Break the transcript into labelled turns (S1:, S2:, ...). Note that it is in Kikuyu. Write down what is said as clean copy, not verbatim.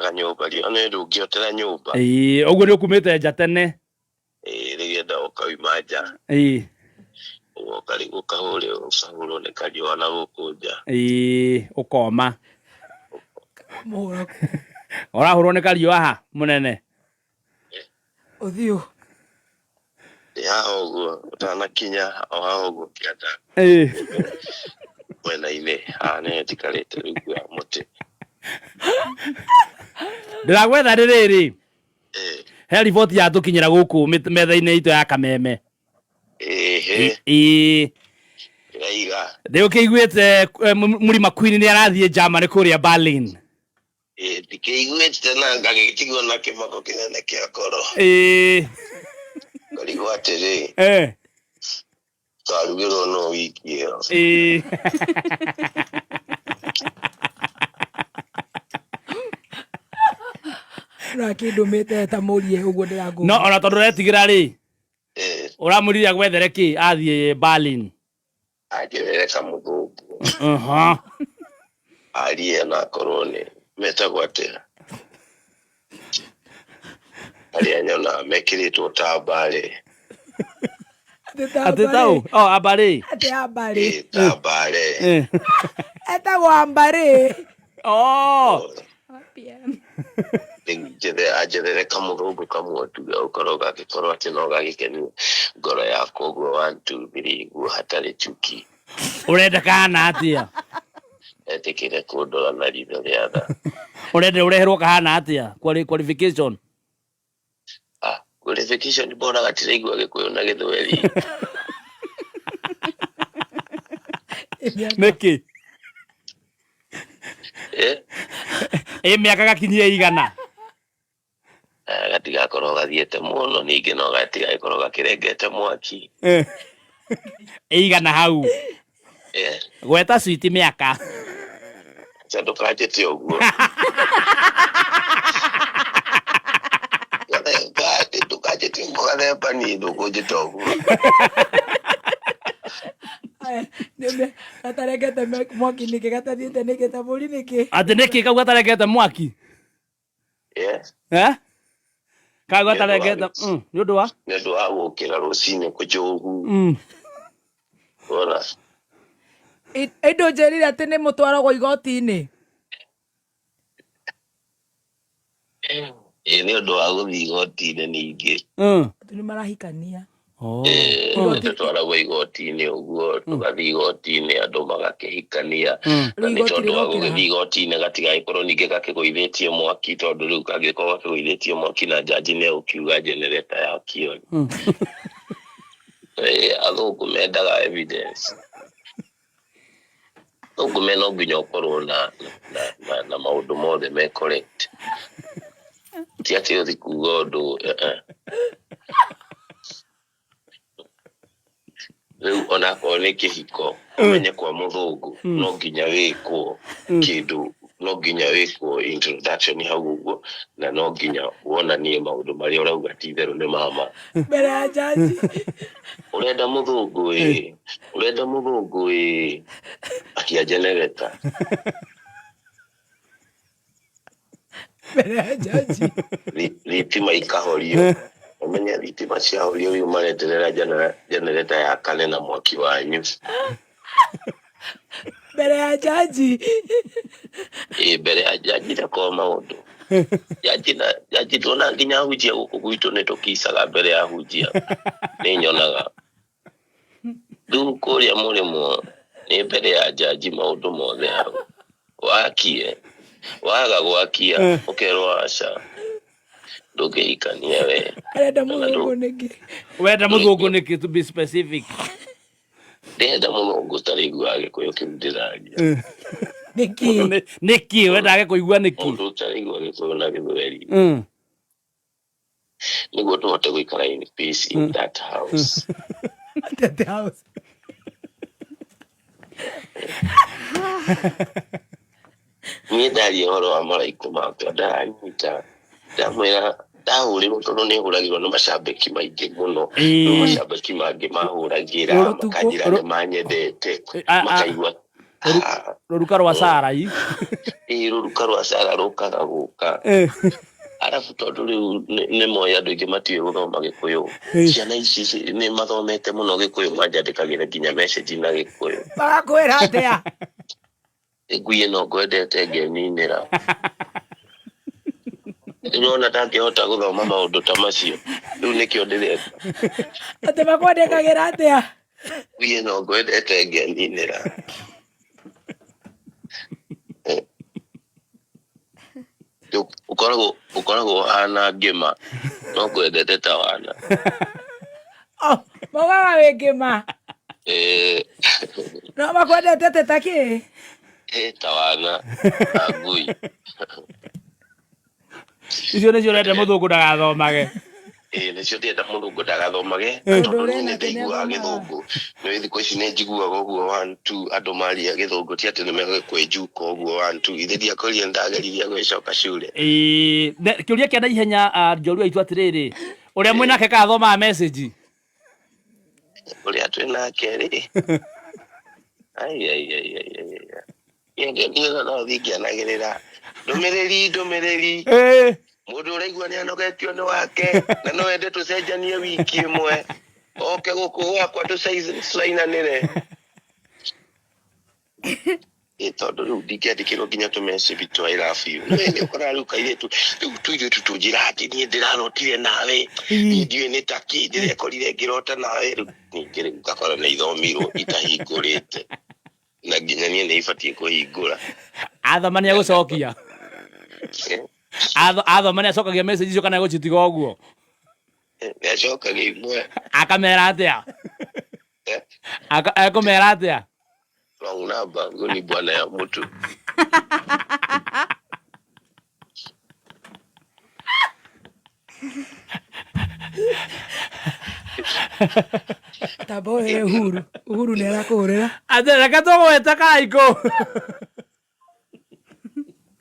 S1: Ngĩoteraga nyũmba, riũa nĩ ndũngĩotera nyũmba.
S2: Ĩĩ, ũguo nĩ ũkumĩte nja tene.
S1: Ĩĩ, rĩgetha ũkauma nja.
S2: Ĩĩ.
S1: Ũgoka rĩu ũkahũre ũkahũrwo nĩ kariũa na gũkũ nja.
S2: Ĩĩ, ũkoma.
S3: Mũhũra
S2: Ũrahũrwo nĩ kariũa ha mũnene?
S3: ũthiũ.
S1: Ndĩ haha ũguo ũtanakinya o haha ũguo kĩanda.
S2: Ĩĩ.
S1: Mwena-inĩ haha nĩho njikarĩte rungu wa mũtĩ.
S2: Ndĩragwetha rĩrĩrĩ.
S1: Ĩĩ.
S2: He riboti yatũkinyĩra gũkũ metha-inĩ itũ ya kameme.
S1: Ĩhĩ.
S2: Ĩĩ.
S1: Ndĩraiga.
S2: Nĩ ũkĩiguĩte Mũrima Queen nĩ arathiĩ Germany kũrĩa Berlin.
S1: Ĩĩ, ndikĩiguĩte na ngagĩtigwo na kĩmako kĩnene kĩa ngoro.
S2: Ĩĩ.
S1: Ngarigwo atĩrĩ.
S2: Eh.
S1: Twarugĩrwo no wiki ĩyo.
S2: Ĩĩ.
S3: Ũrakĩndũmĩte ta mũrie ũguo ndĩrakũria.
S2: No ona tondũ ũretigĩra rĩ.
S1: Ĩĩ.
S2: Ũramwĩrire agwethere kĩ athiĩ Berlin?
S1: Anjethere kamũthũngũ.
S2: Aha.
S1: Arie na akorwo nĩ metagwo atĩa? Arĩa nyonaga mekĩrĩtwo ta mbarĩ.
S2: Atĩ taũ? Oh, ambarĩ.
S3: Atĩ ambarĩ.
S1: Ĩĩ, ta mbarĩ.
S2: Eh.
S3: Etagwo ambarĩ.
S2: Oh.
S1: Njethe anjethere kamũthũngũ kamwe tu gagũkorwo gagĩkorwo atĩ no gagĩkenie ngoro yakwa ũguo one two three guo hatarĩ chuki.
S2: Ũrenda kahana atĩa?
S1: Etĩkĩre kũndora na ritho rĩa tha.
S2: Ũrenda ũreherwo kahana atĩa? Qualification.
S1: Ah, qualification mbona gatiraigua Gĩkũyũ na Gĩthweri.
S2: Nĩkĩ?
S1: Eh?
S2: Ĩ mĩaka gakinyie igana?
S1: Eh, gatigakorwo gathiĩte mũno ningĩ no gatigagĩkorwo gakĩrengete mwaki.
S2: Eh. Ĩ igana hau.
S1: Eh.
S2: Gweta switi mĩaka.
S1: Acha ndũkanjĩte ũguo. Gathemba, ndũkanjĩte ũguo gathemba niĩ ndũkũnjĩta ũguo.
S3: Gatarengete mwaki nĩkĩ gatathiĩte nĩkĩ ta mbũri nĩkĩ?
S2: Atĩ nĩkĩ kau gatarengete mwaki?
S1: Yes.
S2: Eh? Kau
S1: Nĩ ũndũ wa
S2: gatarengete nĩ ũndũ wa?
S1: Nĩ ũndũ wa gũkĩra rũcinĩ kũnjũgu. Wona.
S3: Ĩndũ njĩrire atĩ nĩ mũtwaragwo igoti-inĩ.
S1: Ĩĩ nĩ ũndũ wa gũthiĩ igoti-inĩ ningĩ.
S3: Andũ nĩ marahikania.
S2: Oh.
S1: Ĩĩ, tũtwaragwo igoti-inĩ ũguo, tũgathiĩ igoti-inĩ andũ magakĩhikania. Na
S3: Rĩu
S1: nĩ
S3: igoti
S1: tondũ wa
S3: rĩrokĩra
S1: gũgĩthiĩ
S3: ha?
S1: igoti-inĩ gatigagĩkorwo ningĩ gakĩgũithĩtie mwaki tondũ rĩu kangĩkorwo gakĩgũithĩtie mwaki na njanji nĩ egũkiuga generator yakio. Ĩĩ, athũngũ mendaga evidence. Athũngũ me no nginya ũkorwo na, na, na, na maũndũ mothe me correct. Ti atĩ ũthi kuga ũndũ eh, eh. Rĩu onakorwo nĩ kĩhiko ũmenye kwa mũthũngũ no nginya wĩkwo kĩndũ no nginya wĩkwo introduction hau ũguo na no nginya wonanie maũndũ marĩa ũrauga ti itherũ nĩ mama.
S3: Mbere ya jaji.
S1: Ũrenda mũthũngũ ĩ, ũrenda mũthũngũ ĩ, akia generator.
S3: Mbere ya jaji.
S1: Thitima ikahorio. Ũmenye thitima ciahorio rĩu mareterera generator yakane na mwaki wanyu.
S3: Mbere ya jaji.
S1: Ĩ mbere ya jaji ndakorwo maũndũ. Jaji na jaji tuona nginya hunjia gũkũ gwitũ nĩ tũkicaga mbere ya hunjia. Nĩ nyonaga. Rĩu kũrĩa mũrĩmo nĩ mbere ya jaji maũndũ mothe hau. Wakie, waga gwakia ũkerwo aca. Ndũngĩhikania we.
S3: Arenda mũthũngũ nĩkĩ?
S2: Wenda mũthũngũ nĩkĩ to be specific?
S1: Ndĩrenda mũthũngũ ũtaraiguaga Gĩkũyũ kĩu ndĩraria.
S3: Nĩkĩ?
S2: Nĩkĩ? Wendage kũigua nĩkĩ?
S1: Mũndũ ũtaraigua Gĩkũyũ na Gĩthweri. Nĩguo tũhote gũikara in peace in that house.
S3: That house.
S1: Niĩ ndaria ũhoro wa maraikũ makwa ndaranyita ndamwĩra ndahũrĩrwo tondũ nĩ hũragĩrwo nĩ macambĩki maingĩ mũno. Rĩu macambĩki mangĩ mahũragĩra
S3: Rũrũ tukũ.
S1: makanjĩra nĩ manyendete
S2: A-
S1: makaigua.
S2: Rũruka rwa Sarai.
S1: Ĩĩ, rũruka rwa Sara rũkaga gũka. Arabu tondũ rĩu nĩ moĩ andũ aingĩ matiũĩ gũthoma Gĩkũyũ. Ciana ici nĩ mathomete mũno Gĩkũyũ, manjandĩkagĩra nginya message na Gĩkũyũ.
S3: Magakwĩra atĩa?
S1: Ngui ĩno ngwendete ngeninĩra. Nĩwona ndangĩhota gũthoma maũndũ ta macio. Rĩu nĩkĩo ndĩrenda.
S3: Atĩ makwandĩkagĩra atĩa?
S1: Ngui ĩno ngwendete ngeninĩra. Ũkoragwo ũhana ngĩma no ngwendete ta wana.
S3: Oh, maugaga wĩ ngĩma.
S1: Ĩĩ.
S3: No makwendete atĩ ta kĩ?
S1: Ĩĩ, ta wana na ngui.
S2: Icio nĩcio ũrenda mũthũngũ ndagathomage.
S1: Ĩĩ, nĩcio ndĩrenda mũthũngũ ndagathomage.
S3: Ũndũ
S1: Tondũ
S3: ũrĩa
S1: niĩ
S3: nake
S1: nĩndaiguaga
S3: nĩathomaga.
S1: gĩthũngũ. Nĩũĩ thikũ ici nĩnjiguaga ũguo one two andũ maria gĩthũngũ ti atĩ nĩmegũkwenjuka ũguo one two. Ithe ndiakorire nĩndageririe gũgĩcoka cure.
S2: Ĩĩ, kĩũria kĩa naihenya, njorua itũ atĩrĩrĩ, ũrĩa mwĩnake kana athomaga message?
S1: Ũrĩa twĩ nake rĩ. Ai ai ai ai ai ai. Niĩ niĩ no thiĩ ngĩanagĩrĩra ndũmĩrĩri ndũmĩrĩri. Mũndũ ũraigua nĩ anogetio nĩ wake na no ende tũcenjanie wiki ĩmwe oke gũkũ gwakwa tũcainanĩre. Ĩ tondũ rĩu ndingĩandĩkĩrwo nginya tũmessage twa I love you. Nĩ nĩ ũkoraga rĩu kairĩtu rĩu tũirĩtu tũnjĩra atĩ niĩ ndĩrarotire nawe, niĩ ndiũĩ nĩ ta kĩ ndĩrekorire ngĩrota nawe. Rĩu ningĩ rĩu ngakora nĩ ithomirwo itahingũrĩte na nginya niĩ nĩ ibatiĩ kũhingũra.
S2: Athoma nĩ egũcokia. Athoma nĩ acokagia message icio kana egũcitiga ũguo?
S1: Nĩ acokagia imwe.
S2: Akamera atĩa? Ekũmera atĩa?
S1: Wrong number, huyo ni bwana ya mtu.
S3: Tamba ũhere Uhuru. Uhuru nĩ arakũhũrĩra.
S2: Atĩ reke tũgwĩte Karaikũ.